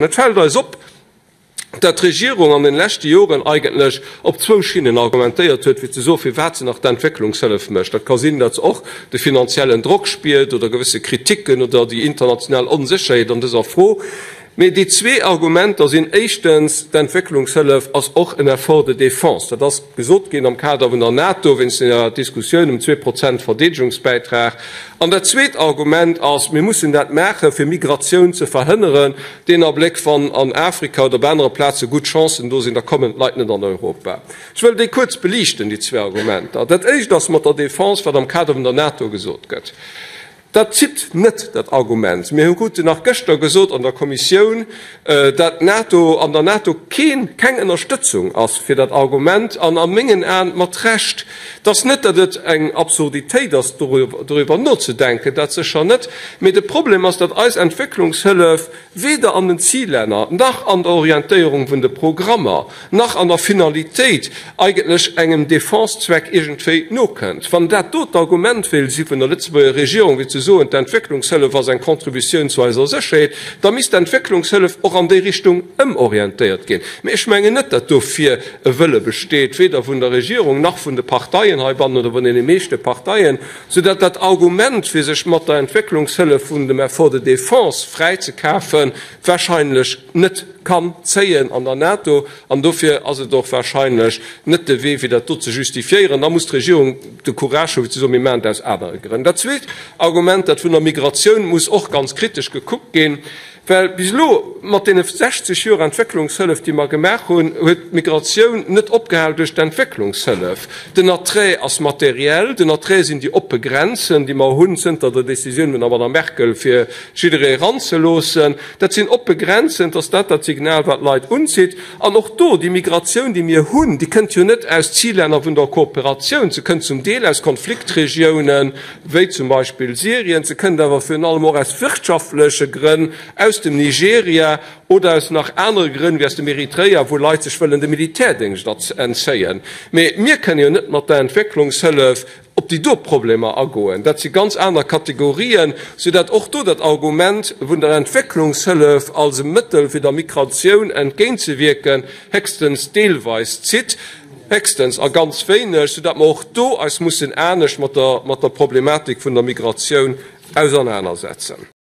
Et fält eis op, dat d'Regierung an den leschte Joren eigentlech op zwou Schinnen argumentéiert huet, fir ze soen, firwat se nach d'Entwécklungshëllef mécht. Dat ka sinn, datt se och de finanziellen Drock spiert oder gewësse Kriticken oder déi international Onsécherheet an dëser Fro. Mee déi zwee Argumenter sinn éischtens, d'Entwécklungshëllef ass och en Effort de défense. Dat ass gesot ginn am Kader vun der NATO wéinst der Diskussioun um Zweeprozent Verdeedegungsbäitrag. An dat zweet Argument ass, mir mussen dat maachen, fir Migratioun ze verhënneren. Deen Abléck, wann an Afrika oder op anere Plaze gutt Chancen do sinn, da kommen d'Leit net an Europa. Ech wëll déi kuerz beliichten, déi zwee Argumenter. Dat éischt ass mat der Defense, wat am Kader vun der NATO gesot gëtt. Dat zitt net, dat Argument. Mir hu kruten nach gëschter gesot an der Kommissioun, dat d'NATO, an der NATO keen, keng Ënnerstëtzung ass fir dat Argument, an a mengen Aen mat Recht. Et ass net, datt et eng Absurditéit ass, doriwwer nozedenken, dat sécher net, mee de Problem ass, datt eis Entwécklungshëllef weder an den Zillänner nach an der Orientéierung vun de Programmer nach an der Finalitéit eigentlech engem Defensezweck iergendwéi nokënnt. Wann dat do d'Argument wéilt si vun der Lëtzebuerger Regierung, fir ze soen, d'Entwécklungshëllef ass eng Contributioun zu eiser Sécherheet, da misst d'Entwécklungshëllef och an déi Richtung ëmorientéiert ginn. Mee ech mengen net, datt dofir e Wëlle besteet, weder vun der Regierung nach vun de Parteien heibannen oder vun deene meeschte Parteien, soudatt dat Argument, fir sech mat der Entwécklungshëllef vun dem Effort de défense fräizekafen, wahrscheinlech net kann zéien an der NATO. An dofir ass et och wahrscheinlech net de Wee, fir dat do ze justifiéieren. Da muss d'Regierung de Courage hu fir ze soen, mir maachen dat aus anere Grënn. Dat zweet Argument, dat vun der Migratioun, muss och ganz kritesch gekuckt ginn. Well bis elo, mat deene 60 Joer Entwécklungshëllef, déi mer gemaach hunn, huet d'Migratioun net opgehal duerch d'Entwécklungshëllef. Den Attrait ass materiell, den Attrait sinn déi oppe Grenzen, déi mer hunn zënter der Décisioun vun der Madame Merkel, fir jidderee eranzeloossen. Dat sinn oppe Grenzen, et ass dat dat Signal, wat d'Leit unzitt. An och do, déi Migratioun, déi mir hunn, déi kënnt jo net aus Zillänner vun der Kooperatioun, se kënnt zum Deel aus Konfliktregiounen, wéi zum Beispill Syrien, se kënnt awer virun allem och aus wirtschaftleche Grënn, aus dem Nigeria oder aus nach anere Grënn, wéi aus dem Eritrea, wou Leit sech wëllen dem Militärdéngscht entzéien. Mee mir kënne jo net mat der Entwécklungshëllef op déi do Problemer agoen. Dat si ganz aner Kategorien, soudatt och do dat Argument vun der Entwécklungshëllef als e Mëttel, fir der Migratioun entgéintzewierken, héchstens deelweis zitt. Héchstens a ganz wéineg, soudatt mer och do eis mussen anescht mat der, mat der Problematik vun der Migratioun ausernanersetzen.